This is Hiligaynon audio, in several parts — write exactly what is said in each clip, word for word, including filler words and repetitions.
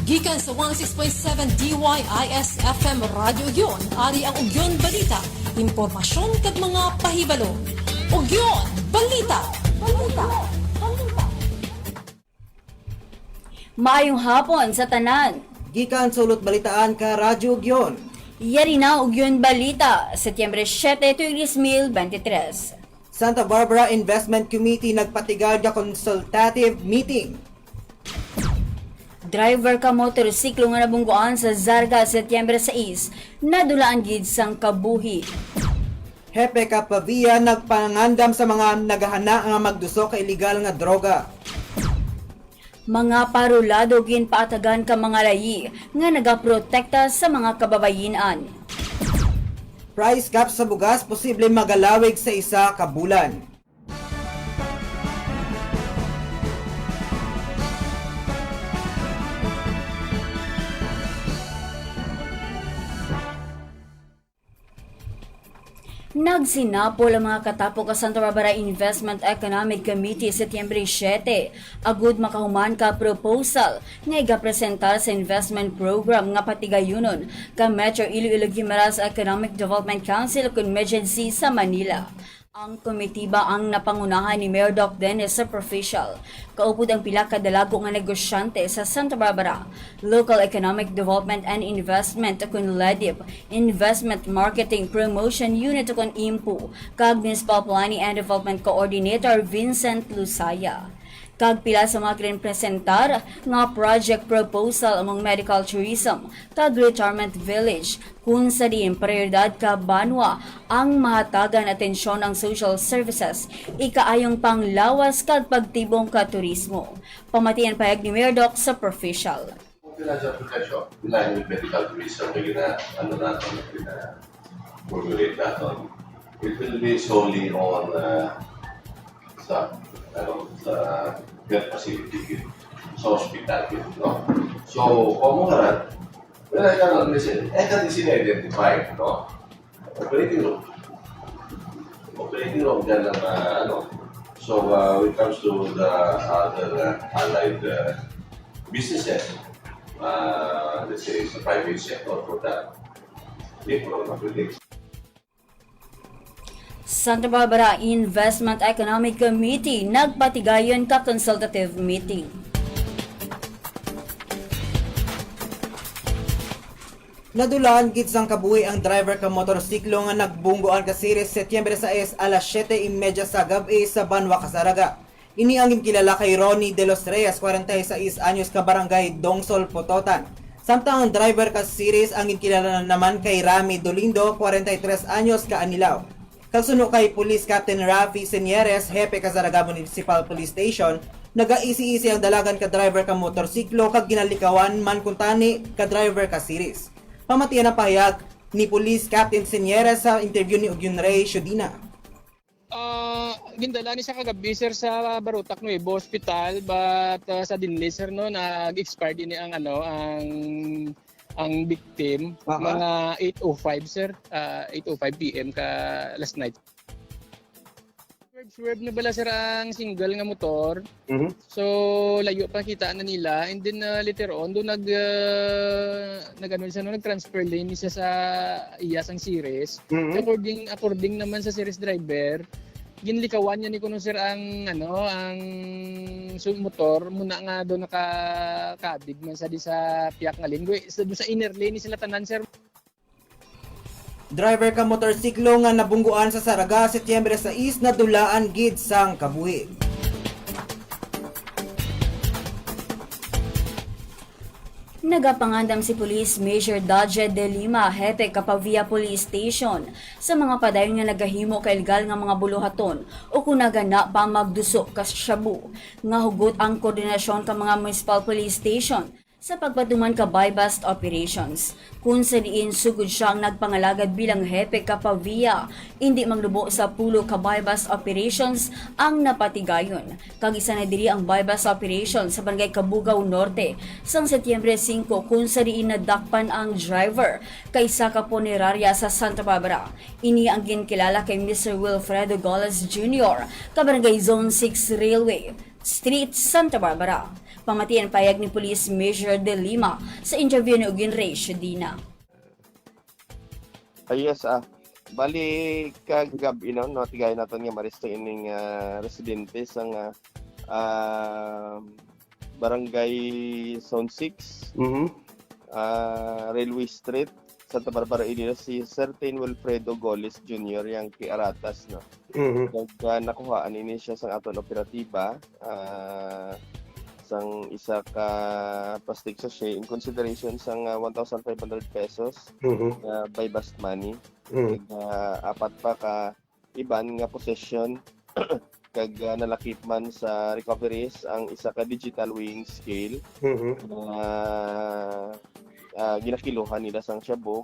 Gikan sa one oh six point seven D Y I S F M Radyo Ugyon, ari ang Ugyon Balita, impormasyon kag mga pahibalo. Ugyon Balita. Balita. Balita. Maayong hapon sa tanan. Gikan sa Ulot Balitaan ka Radyo Ugyon. Yari na Ugyon Balita, Setyembre siete, tuig dos mil bente tres. Santa Barbara Investment Committee nagpatigad nga consultative meeting. Driver ka motorsiklo nga nabungguan sa Zarraga, Setyembre sais, nadulaan gid sang kabuhi. Hepe ka Pavia nagpangandam sa mga nagahana nga magduso ka iligal nga droga. Mga parulado ginpaatagan ka mga layi nga nagaprotekta sa mga kababayin-an. Price cap sa bugas posible magalawig sa isa ka bulan. Nagsinapol ang mga katapok ka Santa Barbara Investment Economic Committee, Setyembre siete, agud makahuman ka proposal nga igapresentar sa investment program nga patigayunon ka Metro Iloilo Guimaras Economic Development Council ukon MEDGEDC sa Manila. Ang komitiba ang napangunahan ni Mayor Doc Dennis Superficial, kaupod ang pila ka dalago nga negosyante sa Santa Barbara, Local Economic Development and Investment ukon LEDIP, Investment Marketing Promotion Unit ukon IMPU, kag Municipal Planning and Development Coordinator Vincent Lusaya. Kag pila sa mga ginpresentar nga project proposal among medical tourism kag retirement village, kun sa diin prioridad ka banwa ang mahatagan atensyon ang social services, ikaayong panglawas kag pagtibong ka turismo. Pamati ang pahayag ni Mayor Doc Superficial. Financial protection, relying with medical tourism, may gina-, ano natin, may gina-formulate natin. It will be solely on, uh, sa, ano, sa health facility, sa hospital, no? So, kung mo nga, well, I cannot listen. I can easily identify, no? Operating room. Operating room, dyan ang, uh, ano. So, uh, when it comes to the other, uh, allied, uh, businesses, uh, let's say, sa private sector, for that, hindi po naman pwede. Santa Barbara Investment Economic Committee nagpatigayon ka consultative meeting. Nadulaan gid sang kabuhi ang driver ka motorsiklo nga nagbunggoan ka Ceres, Setyembre sais, alas siyete y media sa gab-i sa Banwa Casaraga. Ini ang ginkilala kay Ronnie de los Reyes, kwarenta y seis anyos, ka Barangay Dongsol, Pototan. Samtang ang driver ka Ceres ang ginkilala naman kay Rami Dolindo, kwarenta y tres anyos, ka Anilao. Kag suno kay Police Captain Rafi Senieres, hepe ka Zarraga Municipal Police Station, nagaisi-isi ang dalagan ka driver ka motorsiklo kag ginalikawan man kuntani ka driver ka Ceres. Pamatian ang pahayag ni Police Captain Senieres sa interview ni Ugyon Ray Shodina. Ah, gindala ni siya kagabi, sir, sa Barotac Nuevo Hospital, but, ah, suddenly, sir, no, nag-expire din ang, ano, ang, ang victim. Aha. Mga eight oh five, sir. Ah, eight oh five P M ka last night. Swerve, swerve na bala, sir, ang single nga motor. Mhm. So, layo pa kita na nila. And then, ah, later on, doon nag, ah, nag, ano, siya, no, nag-transfer lane siya sa iya sang Ceres. Mhm. So, according, according naman sa Ceres driver, ginlikawan niya ni kuno, sir, ang, ano, ang su-, motor, muna nga doon nakakabig man sa di sa piyak nga lane. Gwi-, sa, doon sa inner lane ni sila tanan, sir. Driver ka motorsiklo nga nabungguan sa Zarraga, Setyembre sais, nadulaan gid sang kabuhi. Nagapangandam si Police Major Dodge De Lima, hepe ka Pavia Police Station, sa mga padayon nga nagahimo ka illegal nga mga buluhaton o kun nagana pa magduso ka shabu, nga hugot ang koordinasyon ka mga municipal police station sa pagpatuman ka buy-bust operations, kun sa diin sugod siya ang nagpangalagad bilang hepe ka Pavia, indi maglubo sa pulo ka buy-bust operations ang napatigayon, kag isa na diri ang buy-bust operation sa Barangay Cabugao Norte sang Setyembre singko, kun sa diin nadakpan ang driver ka isa ka punerarya sa Santa Barbara. Ini ang ginkilala kay Mister Wilfredo Goles Junior, ka Barangay Zone six Railway Street, Santa Barbara. Pamati ang pahayag ni Police Major De Lima sa interview ni Ugin Reyes Dina. Ah, yes, ah. Bali, kagab-i, no, no, tigay naton nga maresto ining ah, residente sa nga ah, Barangay Zone six, Mhm. ah, Railway Street, Santa Barbara, Iloilo, si Certain Wilfredo Goles Junior yang kay Aratas, no. Mhm. Kag ah, nakuhaan ini siya sang aton operatiba, ah, sang isa ka plastic sachet in consideration sang ah, one thousand five hundred pesos Mhm. nga buy bust money. Mhm. Kag ah, apat pa ka iban nga possession kag ah, nalakip man sa recoveries ang isa ka digital weighing scale Mhm. nga ah, ginakiluhan nila sang shabu.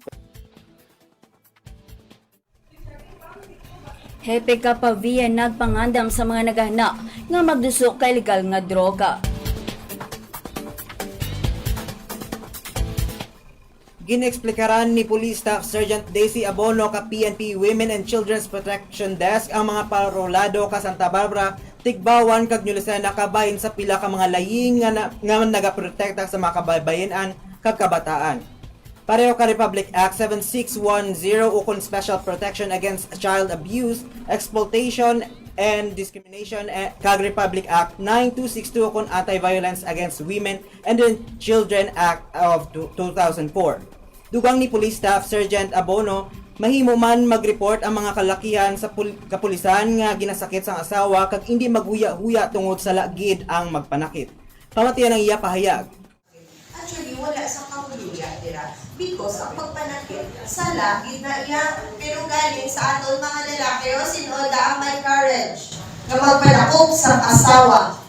Hepe Kapavia nagpangandam sa mga nagahana nga magduso ka illegal nga droga. Gineksplikaran ni Police Staff Sergeant Daisy Abono ka P N P Women and Children's Protection Desk ang mga parolado ka Santa Barbara, Tigbauan kag New Lucena kabahin sa pila ka mga laying nga, na, nga nagaprotekta sa mga kababayen-an kag kabataan. Pareho ka Republic Act seven six one zero ukon Special Protection Against Child Abuse, Exploitation, and Discrimination eh, kag Republic Act nine two six two ukon Anti-Violence Against Women and the Children Act of two- two thousand four. Dugang ni Police Staff Sergeant Abono, mahimo man mag-report ang mga kalakihan sa pul- kapulisan nga ginasakit sang asawa kag indi maghuya-huya tungod sa lagid ang magpanakit. Pamatian ang iya pahayag. Actually, wala sa kahuloya dira. Because ang pagpanakit, sala gid na iya. Pero galing sa aton mga lalaki, o, sin-o da ang may courage nga magpanakop sa asawa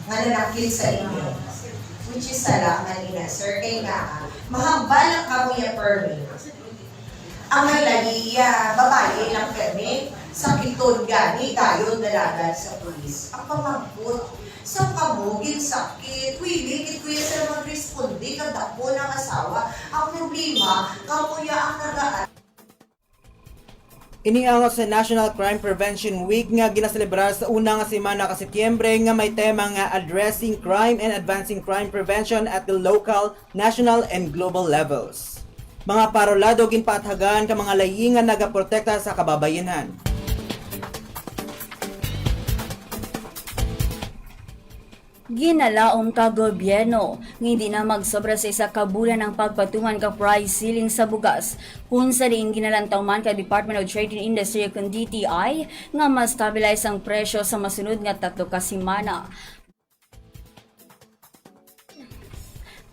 nga nanakit sa inyo. Which is sala man ina, sir, kay nga, mahambal ang kamuya permi. Ang may lahiya, babayi lang permi, sakiton gani, dayon dalagan sa pulis. Ang pamangkot, sa kamo, ginsakit, willing gid kuya sila magresponde kag dako ng asawa. Ang problema, kamo ya ang nagaan. Iniangot sa National Crime Prevention Week nga ginaselebrar sa una nga semana ka Setyembre nga may tema nga Addressing Crime and Advancing Crime Prevention at the local, national, and global levels. Mga parolado ginpaathagan ka mga laying nga nagaprotekta sa kababayenhan. Ginalaom ka gobyerno nga hindi na magsobra sa isa ka bulan ang pagpatuman ka price ceiling sa bugas, kung sa diin ginalantaw man ka Department of Trade and Industry kung D T I nga ma-stabilize ang presyo sa masunod nga tatlo ka semana.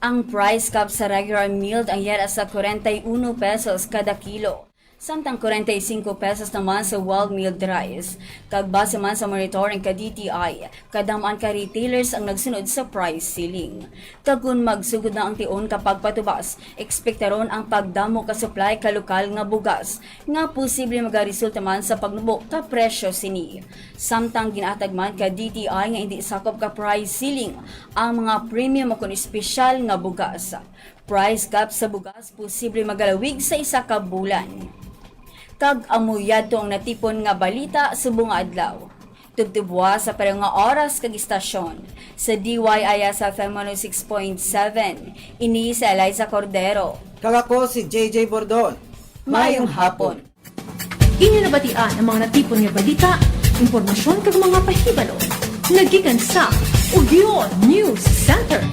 Ang price cap sa regular milled ang yara sa kwarenta y uno pesos kada kilo. Samtang kwarenta y singko pesos naman sa well milled rice. Kag base man sa monitoring ka D T I, kadam-an ka retailers ang nagsunod sa price ceiling. Kag kon magsugod na ang tion ka pagpatubas, ekspektaron ang pagdamo ka supply ka lokal nga bugas, nga posible magaresulta man sa pagnubo ka presyo sini. Samtang ginatag man ka D T I nga hindi sakop ka price ceiling ang mga premium o kon espesyal nga bugas. Price cap sa bugas posible magalawig sa isa ka bulan. Kag amo yadto ang natipon nga balita subong nga adlaw. Tubtubwa sa pareho nga oras kag istasyon sa D Y I S F M one oh six point seven. Ini si Eliza Cordero. Kag ako si J J Bordon. Maayong hapon. Inyo nabatian ang mga natipon nga balita, impormasyon kag mga pahibalo nga gikan sa Ugyon News Center.